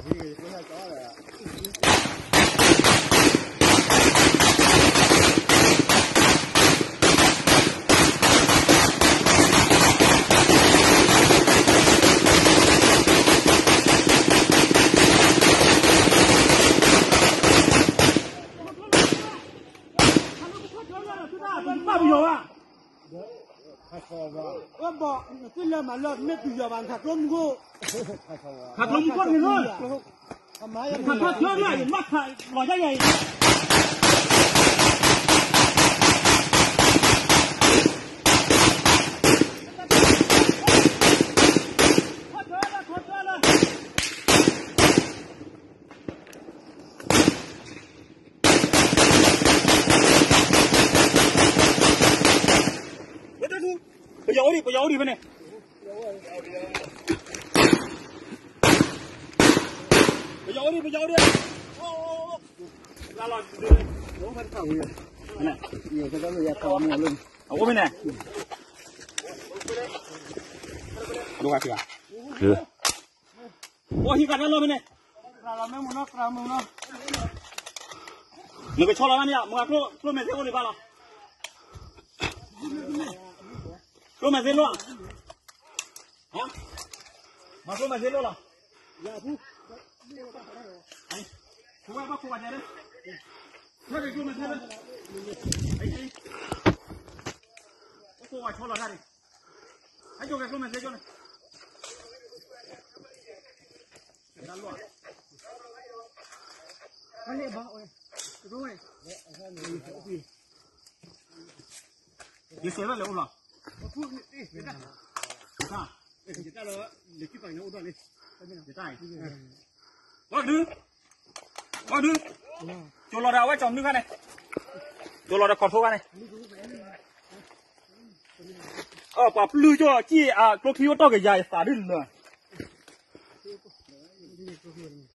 ပယီၤဘၣ်, အဘီ, နသုလၢမၤလၢ မ့ၢ်ပယီၤဘၣ် နခးကျိမူခိၣ်, ခးကျိမူခိၣ်န့ၣ်လီၤ, ခးကျိမူ, ယမ့ၢ်ခးလီၤယၤယၤအံၤ ပယီၤအိၣ်ဒံး ပယီၤအိၣ်ဒံးဖဲန့ၣ်, ပယီၤအိၣ်ဒံး ပယီၤအိၣ်ဒံး, လၢလီၤ, အအိၣ်ဖဲန့ၣ်, ဒိၣ်ဂၤစံးဘၣ်, အိၣ်ဟံးဃာ်တၢ်လီၢ်ဖဲန့ၣ်, နကဆီလီၤဘၣ်န့ၣ် မ့ၢ်ကျိၣ်မဲာ်သ့ၣ်အိၣ်ဒံးဘၣ်လီၤ, ကျိၣ်မဲာ်သ့ၣ်လိၣ်, မ့ၢ်ကျိၣ်မဲာ်သ့ၣ်လိၣ်လီၤ, ဝဲဘၣ်ခိးဝဲဒၣ်, ဝဲက့ၤကျိၣ်မဲာ်သ့ၣ်လိၣ်, ခိးဝဲဆီလီၤတၢ်န့ၣ်, ဟဲက့ၤကျိၣ်မဲာ်သ့ၣ်လိၣ်န့ၣ် ယဆဲးဘၣ်လဲၤအိၣ်လီၤ, ယတၢ်, ယတၢ်လၢ လၢခံပၤန့ၣ်အိၣ်ဒၣ်လံ, ယတၢ်အံၤ, ဘီဒု, ဘီဒု, ကၠိလီၤဒီးအဝဲကၠီမနုၤခါန့ၣ်, ကၠိလီၤဒီးခီၣ်ထိခါန့ၣ်, ပှၤပျုၢ်ကၠီကံၣ်အကျိချံအိၣ်တီၢ်ကယၤယသးဒုလၢာ်